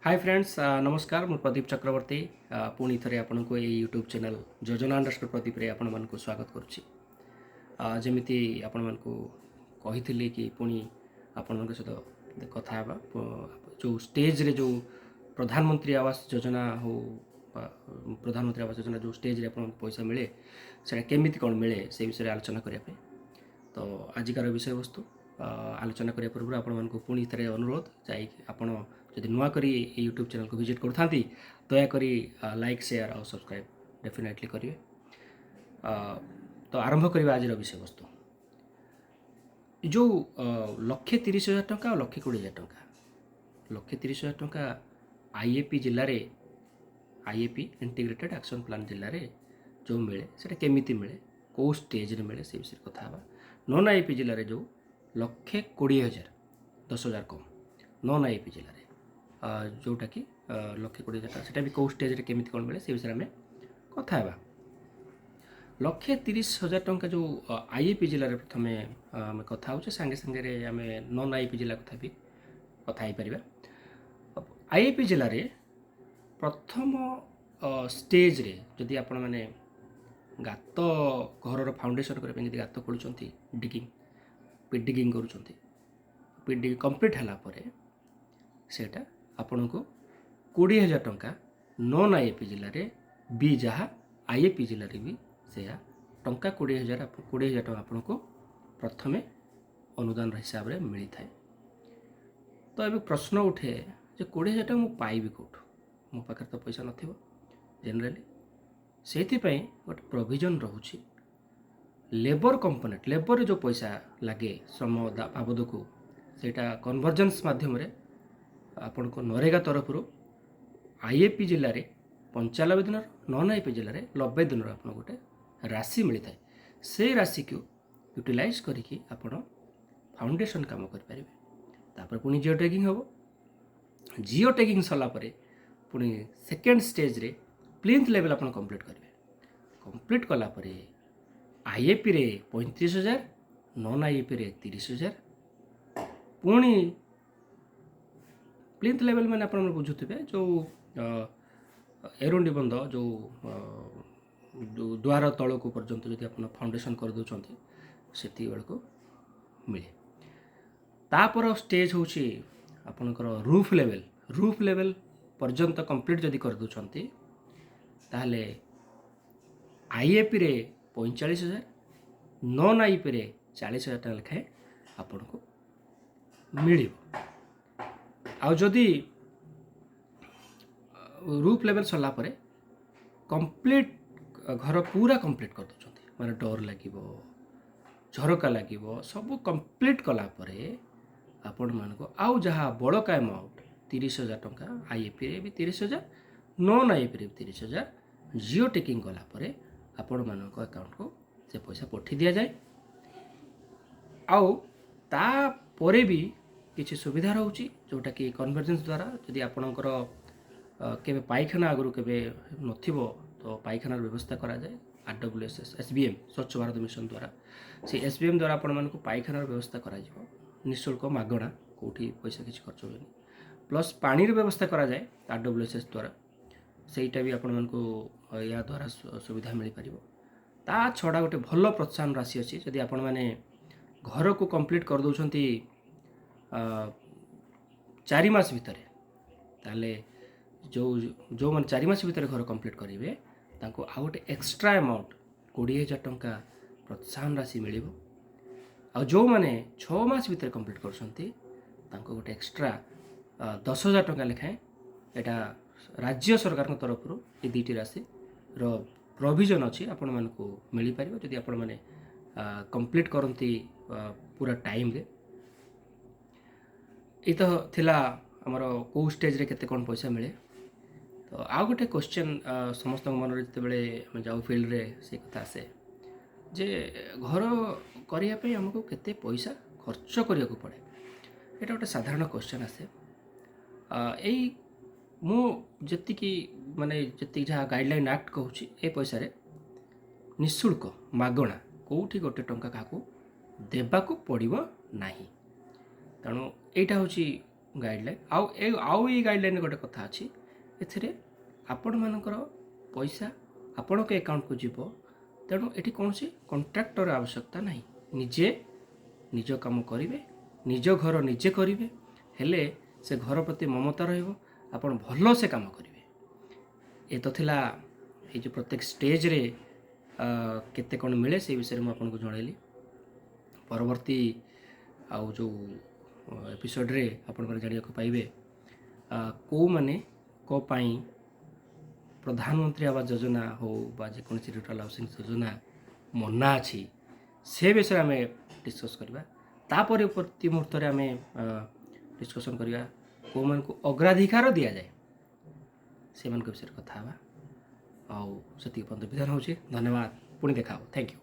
High friends, ନମସ୍କାର। ମୁଁ ପ୍ରଦୀପ ଚକ୍ରବର୍ତ୍ତୀ। ପୁଣି ଥରେ ଆପଣଙ୍କୁ ଏଇ ୟୁଟ୍ୟୁବ୍ ଚ୍ୟାନେଲ୍ ଯୋଜନା ଅଣ୍ଡରସ୍କୋର ପ୍ରଦୀପରେ ଆପଣମାନଙ୍କୁ ସ୍ୱାଗତ କରୁଛି। ଯେମିତି ଆପଣମାନଙ୍କୁ କହିଥିଲି କି ପୁଣି ଆପଣଙ୍କ ସହିତ କଥା ହେବା, ଯେଉଁ ଷ୍ଟେଜ୍ରେ ଯେଉଁ ପ୍ରଧାନମନ୍ତ୍ରୀ ଆବାସ ଯୋଜନା ହଉ ବା ପ୍ରଧାନମନ୍ତ୍ରୀ ଆବାସ ଯୋଜନା ଯେଉଁ ଷ୍ଟେଜ୍ରେ ଆପଣଙ୍କୁ ପଇସା ମିଳେ, ସେଇଟା କେମିତି କ'ଣ ମିଳେ, ସେ ବିଷୟରେ ଆଲୋଚନା କରିବା ପାଇଁ। ତ ଆଜିକାର ବିଷୟବସ୍ତୁ ଆଲୋଚନା କରିବା ପୂର୍ବରୁ ଆପଣମାନଙ୍କୁ ପୁଣି ଥରେ ଅନୁରୋଧ, ଯାଇକି ଆପଣ ଯଦି ନୂଆ କରି ଏଇ ୟୁଟ୍ୟୁବ୍ ଚ୍ୟାନେଲ୍କୁ ଭିଜିଟ୍ କରୁଥାନ୍ତି, ଦୟାକରି ଲାଇକ୍, ସେୟାର ଆଉ ସବସ୍କ୍ରାଇବ୍ ଡେଫିନେଟଲି କରିବେ। ତ ଆରମ୍ଭ କରିବା ଆଜିର ବିଷୟବସ୍ତୁ। ଯେଉଁ 1,30,000 ଟଙ୍କା ଆଉ 1,20,000 ଟଙ୍କା। 1,30,000 ଟଙ୍କା ଆଇଏପି ଜିଲ୍ଲାରେ, ଆଇଏପି ଇଣ୍ଟିଗ୍ରେଟେଡ୍ ଆକ୍ସନ୍ ପ୍ଲାନ୍ ଜିଲ୍ଲାରେ ଯେଉଁ ମିଳେ, ସେଇଟା କେମିତି ମିଳେ, କେଉଁ ଷ୍ଟେଜ୍ରେ ମିଳେ, ସେ ବିଷୟରେ କଥା ହେବା। ନନ୍ ଆଇଏପି ଜିଲ୍ଲାରେ ଯେଉଁ 1,20,000, 10,000 କମ୍ ନନ୍ ଆଇଏପି ଜିଲ୍ଲାରେ, ଯେଉଁଟାକି 1,20,000 ଟଙ୍କା, ସେଇଟା ବି କେଉଁ ଷ୍ଟେଜ୍ରେ କେମିତି କ'ଣ ମିଳେ, ସେ ବିଷୟରେ ଆମେ କଥା ହେବା। 1,30,000 ଟଙ୍କା ଯେଉଁ ଆଇଏପି ଜିଲ୍ଲାରେ ପ୍ରଥମେ ଆମେ କଥା ହେଉଛେ, ସାଙ୍ଗେ ସାଙ୍ଗରେ ଆମେ ନନ୍ ଆଇଏପି ଜିଲ୍ଲା କଥା ବି କଥା ହେଇପାରିବା। ଆଇଏପି ଜିଲ୍ଲାରେ ପ୍ରଥମ ଷ୍ଟେଜ୍ରେ ଯଦି ଆପଣମାନେ ଗାତ, ଘରର ଫାଉଣ୍ଡେସନ୍ କରିବା ପାଇଁ ଯଦି ଗାତ ଖୋଳୁଛନ୍ତି, ଡିଗିଂ, ପିଟ୍ ଡିଗିଂ କରୁଛନ୍ତି, ପିଟ୍ ଡିଗିଂ କମ୍ପ୍ଲିଟ୍ ହେଲା ପରେ ସେଇଟା ଆପଣଙ୍କୁ 20,000 ଟଙ୍କା ନନ୍ ଆଇଏପି ଜିଲ୍ଲାରେ ବି ଯାହା, ଆଇଏପି ଜିଲ୍ଲାରେ ବି ସେୟା ଟଙ୍କା 20,000, 20,000 ଟଙ୍କା ଆପଣଙ୍କୁ ପ୍ରଥମେ ଅନୁଦାନ ହିସାବରେ ମିଳିଥାଏ। ତ ଏବେ ପ୍ରଶ୍ନ ଉଠେ ଯେ 20,000 ଟଙ୍କା ମୁଁ ପାଇବି କେଉଁଠୁ? ମୋ ପାଖରେ ତ ପଇସା ନଥିବ ଜେନେରାଲି। ସେଇଥିପାଇଁ ଗୋଟେ ପ୍ରୋଭିଜନ୍ ରହୁଛି ଲେବର କମ୍ପୋନେଣ୍ଟ। ଲେବରରେ ଯେଉଁ ପଇସା ଲାଗେ ଶ୍ରମ ବାବଦକୁ, ସେଇଟା କନଭର୍ଜେନ୍ସ ମାଧ୍ୟମରେ ଆପଣଙ୍କ ନରେଗା ତରଫରୁ ଆଇଏପି ଜିଲ୍ଲାରେ 95 ଦିନର, ନନ୍ ଆଇଏପି ଜିଲ୍ଲାରେ 90 ଦିନର ଆପଣଙ୍କୁ ଗୋଟେ ରାଶି ମିଳିଥାଏ। ସେଇ ରାଶିକୁ ୟୁଟିଲାଇଜ୍ କରିକି ଆପଣ ଫାଉଣ୍ଡେସନ୍ କାମ କରିପାରିବେ। ତାପରେ ପୁଣି ଜିଓ ଟ୍ୟାଗିଂ ହେବ। ଜିଓ ଟ୍ୟାଗିଂ ସରିଲା ପରେ ପୁଣି ସେକେଣ୍ଡ ଷ୍ଟେଜ୍ରେ ପ୍ଲିନ୍ଥ ଲେଭେଲ୍ ଆପଣ କମ୍ପ୍ଲିଟ୍ କରିବେ। କମ୍ପ୍ଲିଟ୍ କଲା ପରେ ଆଇଏପିରେ 35,000, ନନ୍ ଆଇଏପିରେ 30,000। ପୁଣି ପ୍ଲିନ୍ଥ ଲେଭେଲ୍ ମାନେ ଆପଣ ବୁଝୁଥିବେ, ଯେଉଁ ଏରୁଣ୍ଡି ବନ୍ଧ, ଯେଉଁ ଦ୍ୱାର ତଳକୁ ପର୍ଯ୍ୟନ୍ତ ଯଦି ଆପଣ ଫାଉଣ୍ଡେସନ୍ କରିଦେଉଛନ୍ତି, ସେତିକି ବେଳକୁ ମିଳେ। ତାପର ଷ୍ଟେଜ୍ ହେଉଛି ଆପଣଙ୍କର ରୁଫ୍ ଲେଭେଲ୍। ରୁଫ୍ ଲେଭେଲ୍ ପର୍ଯ୍ୟନ୍ତ କମ୍ପ୍ଲିଟ୍ ଯଦି କରିଦେଉଛନ୍ତି, ତାହେଲେ ଆଇଏପିରେ 45,000, ନନ୍ ଆଇଏପିରେ 40,000 ଟଙ୍କା ଲେଖାଏଁ ଆପଣଙ୍କୁ ମିଳିବ। ଆଉ ଯଦି ରୁଫ୍ ଲେଭେଲ୍ ସରିଲା ପରେ କମ୍ପ୍ଲିଟ୍ ଘର ପୁରା କମ୍ପ୍ଲିଟ୍ କରିଦେଉଛନ୍ତି, ମାନେ ଡୋର୍ ଲାଗିବ, ଝରକା ଲାଗିବ, ସବୁ କମ୍ପ୍ଲିଟ୍ କଲା ପରେ ଆପଣମାନଙ୍କୁ ଆଉ ଯାହା ବଳକା ଆମାଉଣ୍ଟ 30,000 ଟଙ୍କା, ଆଇଏପିରେ ବି 30,000, ନନ୍ ଆଇଏପିରେ ବି 30,000, ଜିଓ ଟ୍ୟାଗିଂ କଲା ପରେ ଆପଣମାନଙ୍କ ଆକାଉଣ୍ଟକୁ ସେ ପଇସା ପଠାଇ ଦିଆଯାଏ। ଆଉ ତାପରେ ବି କିଛି ସୁବିଧା ରହୁଛି, ଯେଉଁଟାକି କନଭର୍ଜେନ୍ସ ଦ୍ୱାରା ଯଦି ଆପଣଙ୍କର କେବେ ପାଇଖାନା ଆଗରୁ କେବେ ନଥିବ, ତ ପାଇଖାନାର ବ୍ୟବସ୍ଥା କରାଯାଏ ଆରଡବ୍ଲ୍ୟୁଏସ୍ ଏସ୍ ବି ଏମ୍, ସ୍ୱଚ୍ଛ ଭାରତ ମିଶନ ଦ୍ୱାରା। ସେ ଏସ୍ ବି ଏମ୍ ଦ୍ୱାରା ଆପଣମାନଙ୍କୁ ପାଇଖାନାର ବ୍ୟବସ୍ଥା କରାଯିବ ନିଃଶୁଳ୍କ, ମାଗଣା, କେଉଁଠି ପଇସା କିଛି ଖର୍ଚ୍ଚ ହୁଏନି। ପ୍ଲସ୍ ପାଣିର ବ୍ୟବସ୍ଥା କରାଯାଏ ଆରଡବ୍ଲ୍ୟୁଏସ୍ ଦ୍ୱାରା, ସେଇଟା ବି ଆପଣମାନଙ୍କୁ ଏହା ଦ୍ୱାରା ସୁବିଧା ମିଳିପାରିବ। ତା ଛଡ଼ା ଗୋଟେ ଭଲ ପ୍ରୋତ୍ସାହନ ରାଶି ଅଛି। ଯଦି ଆପଣମାନେ ଘରକୁ କମ୍ପ୍ଲିଟ୍ କରିଦେଉଛନ୍ତି 4 ମାସ ଭିତରେ, ତାହେଲେ ଯେଉଁମାନେ 4 ମାସ ଭିତରେ ଘର କମ୍ପ୍ଲିଟ୍ କରିବେ, ତାଙ୍କୁ ଆଉ ଗୋଟେ ଏକ୍ସଟ୍ରା ଆମାଉଣ୍ଟ 20,000 ଟଙ୍କା ପ୍ରୋତ୍ସାହନ ରାଶି ମିଳିବ। ଆଉ ଯେଉଁମାନେ 6 ମାସ ଭିତରେ କମ୍ପ୍ଲିଟ୍ କରୁଛନ୍ତି, ତାଙ୍କୁ ଗୋଟେ ଏକ୍ସଟ୍ରା 10,000 ଟଙ୍କା ଲେଖାଏଁ। ଏଇଟା ରାଜ୍ୟ ସରକାରଙ୍କ ତରଫରୁ ଏ ଦୁଇଟି ରାଶିର ପ୍ରୋଭିଜନ୍ ଅଛି, ଆପଣମାନଙ୍କୁ ମିଳିପାରିବ ଯଦି ଆପଣମାନେ କମ୍ପ୍ଲିଟ୍ କରନ୍ତି ପୁରା ଟାଇମ୍ରେ। ଏଇ ତ ଥିଲା ଆମର କେଉଁ ଷ୍ଟେଜ୍ରେ କେତେ କ'ଣ ପଇସା ମିଳେ। ତ ଆଉ ଗୋଟେ କ୍ୱେଶ୍ଚନ୍ ସମସ୍ତଙ୍କ ମନରେ, ଯେତେବେଳେ ଆମେ ଯାଉ ଫିଲ୍ଡରେ ସେ କଥା ଆସେ ଯେ ଘର କରିବା ପାଇଁ ଆମକୁ କେତେ ପଇସା ଖର୍ଚ୍ଚ କରିବାକୁ ପଡ଼େ? ଏଇଟା ଗୋଟେ ସାଧାରଣ କ୍ୱେଶ୍ଚନ୍ ଆସେ। ଏଇ ମୁଁ ଯେତିକି, ମାନେ ଯେତିକି ଯାହା ଗାଇଡ଼ଲାଇନ୍ ଆକ୍ଟ କହୁଛି, ଏ ପଇସାରେ ନିଃଶୁଳ୍କ, ମାଗଣା, କେଉଁଠି ଗୋଟେ ଟଙ୍କା କାହାକୁ ଦେବାକୁ ପଡ଼ିବ ନାହିଁ। ତେଣୁ ଏଇଟା ହେଉଛି ଗାଇଡ଼ଲାଇନ୍। ଆଉ ଏଇ ଗାଇଡ଼ଲାଇନ୍ ଗୋଟେ କଥା ଅଛି, ଏଥିରେ ଆପଣମାନଙ୍କର ପଇସା ଆପଣଙ୍କ ଆକାଉଣ୍ଟକୁ ଯିବ। ତେଣୁ ଏଠି କୌଣସି କଣ୍ଟ୍ରାକ୍ଟର ଆବଶ୍ୟକତା ନାହିଁ। ନିଜେ ନିଜ କାମ କରିବେ, ନିଜ ଘର ନିଜେ କରିବେ, ହେଲେ ସେ ଘର ପ୍ରତି ମମତା ରହିବ, ଆପଣ ଭଲସେ କାମ କରିବେ। ଏ ତ ଥିଲା ଏଇ ଯେଉଁ ପ୍ରତ୍ୟେକ ଷ୍ଟେଜ୍ରେ କେତେ କ'ଣ ମିଳେ, ସେଇ ବିଷୟରେ ମୁଁ ଆପଣଙ୍କୁ ଜଣାଇଲି। ପରବର୍ତ୍ତୀ ଆଉ ଯେଉଁ ଏପିସୋଡ଼ରେ ଆପଣମାନେ ଜାଣିବାକୁ ପାଇବେ କେଉଁମାନଙ୍କ ପାଇଁ ପ୍ରଧାନମନ୍ତ୍ରୀ ଆବାସ ଯୋଜନା ହଉ ବା ଯେକୌଣସି ରୁରାଲ୍ ହାଉସିଂ ଯୋଜନା ମନା ଅଛି, ସେ ବିଷୟରେ ଆମେ ଡିସ୍କସ୍ କରିବା। ତାପରେ ପ୍ରତି ମୁହୂର୍ତ୍ତରେ ଆମେ ଡିସ୍କସନ୍ କରିବା କେଉଁମାନଙ୍କୁ ଅଗ୍ରାଧିକାର ଦିଆଯାଏ, ସେମାନଙ୍କ ବିଷୟରେ କଥା ହେବା। ଆଉ ସେତିକି ପର୍ଯ୍ୟନ୍ତ ବିଦାୟ ହେଉଛି। ଧନ୍ୟବାଦ, ପୁଣି ଦେଖା ହେବ। Thank you.